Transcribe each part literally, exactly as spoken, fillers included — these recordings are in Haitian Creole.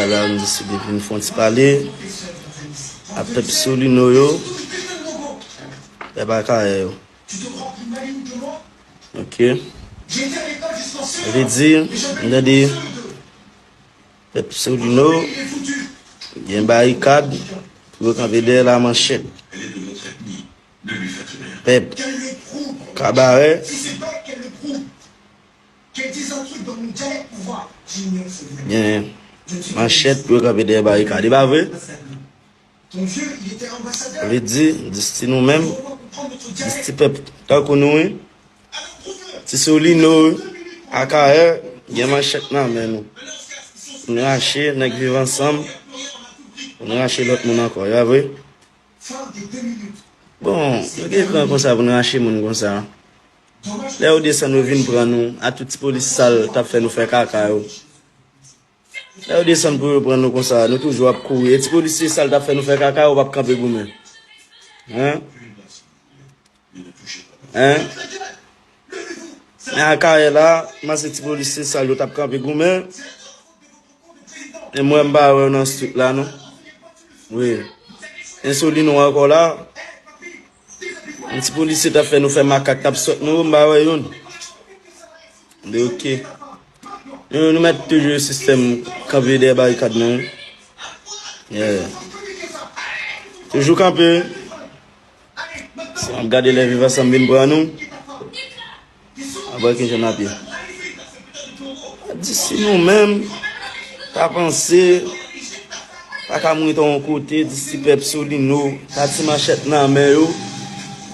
La, m deside vin fè yon ti pale ak pèp Solino yo, pèp Akayè yo. Ok. Sa vle di, m tande pèp Solino gen barikad pou yo kanpe dèyè Lamanchèt. Pèp Kabarè gen manchèt pou yo kanpe dèyè barikad. E pa vre? Vle di, dis ti nou menm, dis ti pèp tankou nou, wi. Ti Solino, Akayè, gen manchèt nan men nou. Pou n rache nèg Viv Ansanm, pou n rache lòt moun ankò, e pa vre? Bon, nou gen kran konsa pou n rache moun konsa. Lè yo desann, yo vin pran nou, a tout ti polis sal t ap fè nou fè kaka yo. Lè yo desann pou yo pran nou konsa, nou toujou ap kouri. E ti polisye sal t ap fè nou fè kaka, yo p ap kanpe goumen. Hein? Hein? Men Akayè la, m panse ti polisye sal yo t ap kanpe goumen. E mwen, m pa wè yo nan strit la, non. Wi. E Solino ankò la. Yon ti polisye t ap fè nou fè makak, t ap sòt nou, m pa wè youn. Men ok. Nou, nou mèt toujou sistèm kanpe dèyè barikad nou. Yeah. Toujou kanpe. Si w ap gade lè Viv Ansanm vin pran nou. Ap wè ki jan n ap ye. Di si nou menm, ta panse, ta ka mouri ta yon kote, di si pèp Solino, ta ti manchèt nan men yo,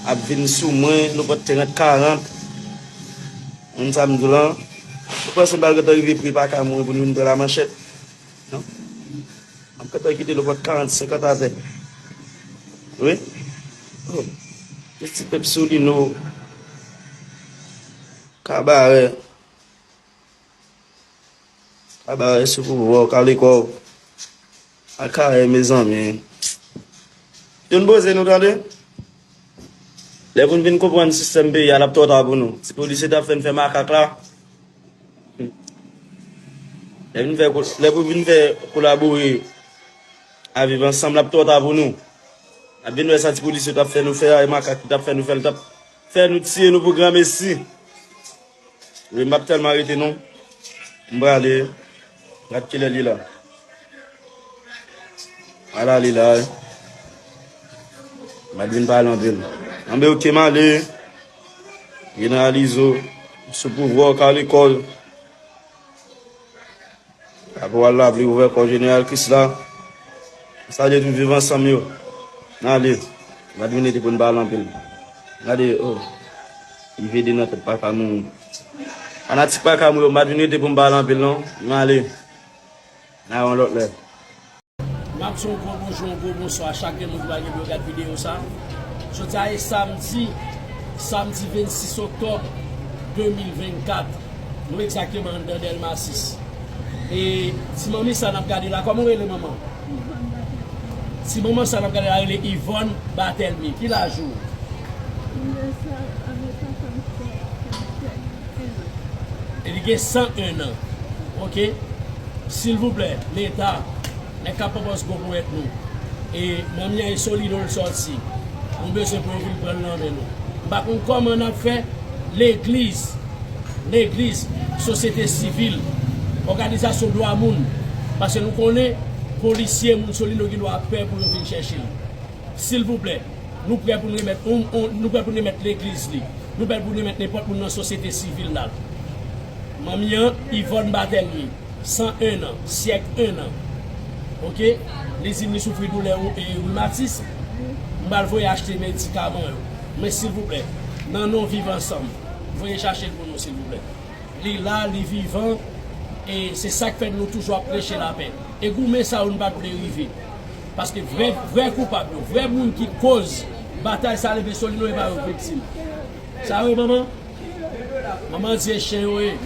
ap vin sou mwen, nenpòt trant karant. Moun sa m di w lan, ou panse m pral gentan rive pre pa ka mouri pou nou vin pran Lamanchèt? Non. M ap gentan kite nenpòt karant senkant atè. Wi. Oh. Ti pèp Solino. Kabarè. Kabarè sou pouvwa w, kale kò w. Akayè, mezanmi. Youn poze nou tande. Lè pou n vin konprann sistèm peyi a, l ap twò ta pou nou. Ti polisye t ap fè n fè makak la. Lè vin fè ko-, lè pou vin fè kolabore a Viv Ansanm, l ap twò ta pou nou. N ap vin wè sa ti polisye t ap fè nou fè a, e makak ki t ap fè nou fè, l t ap fè nou tiye nou pou granmesi. Wi, m p ap tèlman rete non. M prale. Gad kilè li la. Ala li la, wi. M pa t vin pale anpil. Anben, ok, m ale. Jeneral Izo, sou pouvwa w, kale kò l. Kaporal Lapli, ouvè kò w, Jeneral Krisla. M salye tout Viv Ansanm yo. M ale. M pa t vin rete pou n pale anpil. Gade, oh. Li vede nan tèt pa ka mouri. Fanatik pa ka mouri, m pa t vin rete pou m pale anpil non. M ale. N a wè yon lòt lè. M ap di yon gwo bonjou, yon gwo bonswa a chak de moun ki pral gen pou yo gad videyo sa. Jodi a se samdi, samdi vennsis oktòb de mil vennkat. Nou egzakteman anndan Dèlma sis. E ti manmi sa n ap gade la, kòman w rele manman? Ti manman sa n ap gade la rele Yvonne Barthélemy. Ki laj ou? E li gen san en an. Ok? Silvouplè, Leta, nèg k ap pran pòz gwo ponyèt nou. E manmi an e Solino l sòti. Nou bezwen pou yo vin pran l nan men nou. M pa konn kòman n ap fè legliz, legliz, sosyete sivil, òganizasyon dwa moun, paske nou konnen polisye, moun Solino gen dwa pè pou yo vin chèche l. Silvouplè, nou prè pou n remèt, on, on, nou prè pou n remèt legliz li. Nou prè pou n remèt nenpòt moun nan sosyete sivil la. Manmi an, Yvonne Barthélemy, san en an, syèk en an. Ok? Li di m li soufri doulè, e, rimatis. M pral voye achte medikaman yo. Men silvouplè, nan non Viv Ansanm, voye chache l pou nou, silvouplè. Li la, li vivan, e se sa k fè nou toujou ap preche lapè. E goumen sa yo nou pa t vle rive. Paske vrè, vrè koupab yo, vrè moun ki koz batay sa leve Solino e pa yo viktim. Sa vre, manman? Manman di e chen yo ye.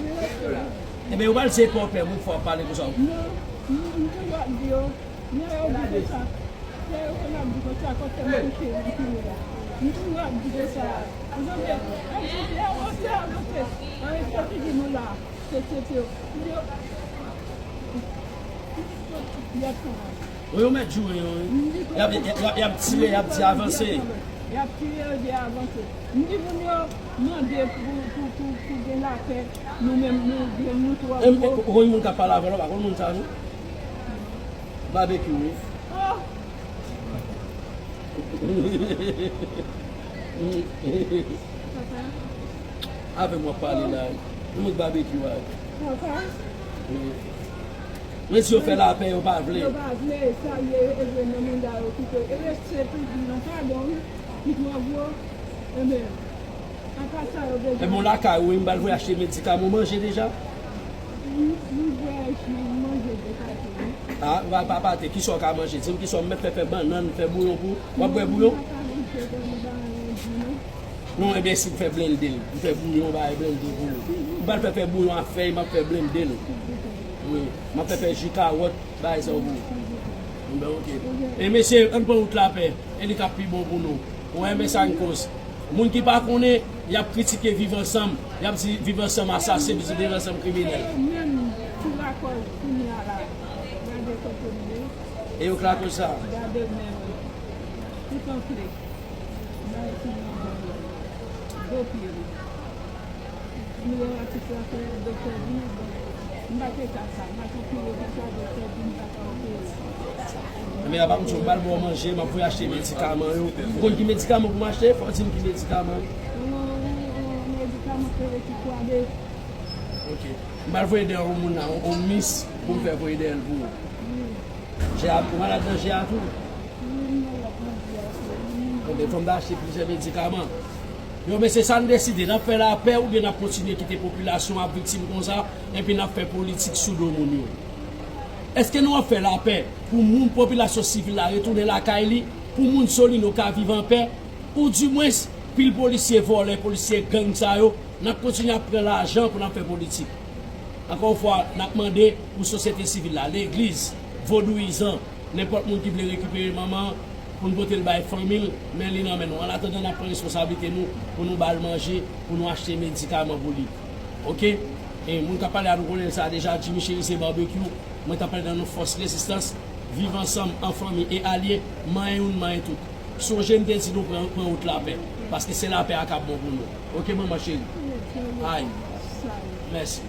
Ebyen, yo pral se pòpè moun fò ap pale konsa. Non, m, m toujou ap di yo, lè yo di konsa, lè yo konn ap di konsa, kote m kouche, m kouche la. M toujou ap di konsa. Ou tande? Èske se avanse, avanse. Anyen, se toujou nou la. Se, se, se, yo. Wi, yo mèt joure yo, wi. Y ap, y ap, y ap tire, y ap di avanse. Y ap tire, yo di avanse. M di moun yo mande pou, pou, pou, pou gen lapè. Nou menm, nou, nou, nou twò gwo. Ou konn moun k ap pale avè l, ou pa konn moun sa, non? Babekyou, wi. Oh! Avè m w ap pale la. Ou met babekyou a. Wi. Men si yo fè lapè, yo pa vle. Yo pa vle, sa ye, e vre nan manda yo kite. E reste pou di non, padon, wi. Li twò gwo. Enben, apa sa yo bezwen. Enben, lakay ou, wi, m pral voye achte medikaman, ou manje deja? Wi, m voye achte manje de pate, wi. Ah, ou pa, pa pate, kisa w ka manje? Di m kisa w mèt fè, fè bannann, fè bouyon pou ou. W ap bwè bouyon? M pa ka manje bannann, bannann, non. Non, enben, si m fè blende l, m fè bouyon, bagay blende pou ou. M pral fè, fè bouyon a fèy, m ap fè blende l. Wi, m ap fè, fè ji kawòt, bagay sa yo pou ou. Enben, oke. E mesye, ann pran wout lapè, e li k ap pi bon pou nou. Ou wè, men sa n koz. Moun ki pa konnen, y ap kritike Viv Ansanm, y ap di Viv Ansanm asasen, Viv Ansanm kriminèl. E yo menm ki lakòz kounye a la. Gade kote m ye. E yo k lakòz sa. Gade men wi. Tout anfle. Bagay ki nan do yo. Do pye wi. Mwen atis la fè doktè di, bon, m pa te ka sa, m pa te kire pou sa, doktè di m pa ka opere. Men apa m di w, m pral ba w manje, m ap voye achte medikaman yo. Ou konn ki medikaman pou m achte? Fò w di m ki medikaman. Yon, yon, yon medikaman ki rele ti kwa de. Ok. M pral voye dèyè yon moun la, yon, yon mis pou m fè voye dèyè l pou ou. Wi. Jè a, ou malad nan jè a tou? Wi, m malad nan jè a tou, wi. Enben, fò m ta achte plizyè medikaman. Yo, men se sa n deside, n ap fè lapè oubyen n ap kontinye kite popilasyon ap viktim konsa, epi n ap fè politik sou do moun yo? Èske nou ap fè lapè pou moun, popilasyon sivil la retounen lakay li, pou moun Solino ka viv anpè, oudimwens, pil polisye vòlè, polisye gang sa yo, n ap kontinye ap pran lajan pou n ap fè politik? Ankò yon fwa, n ap mande pou sosyete sivil la, legliz, vodouyizan, nenpòt moun ki vle rekipere manman an pou n pote l bay fanmi l, men li nan men nou. Annatandan, n ap pran responsablite nou pou nou ba l manje, pou nou achte medikaman pou li. Oke? E moun k ap pale a nou konnen l sa deja, Jimmy Cherizier Barbecue. Mwen t ap pale nan non fòs rezistans, Viv Ansanm, an fanmi e alye, manyen youn, manyen tout. Sonje m te di nou pran, pran wout lapè, paske se lapè a k ap bon pou nou. Oke, manman cheri? Ay, mèsi.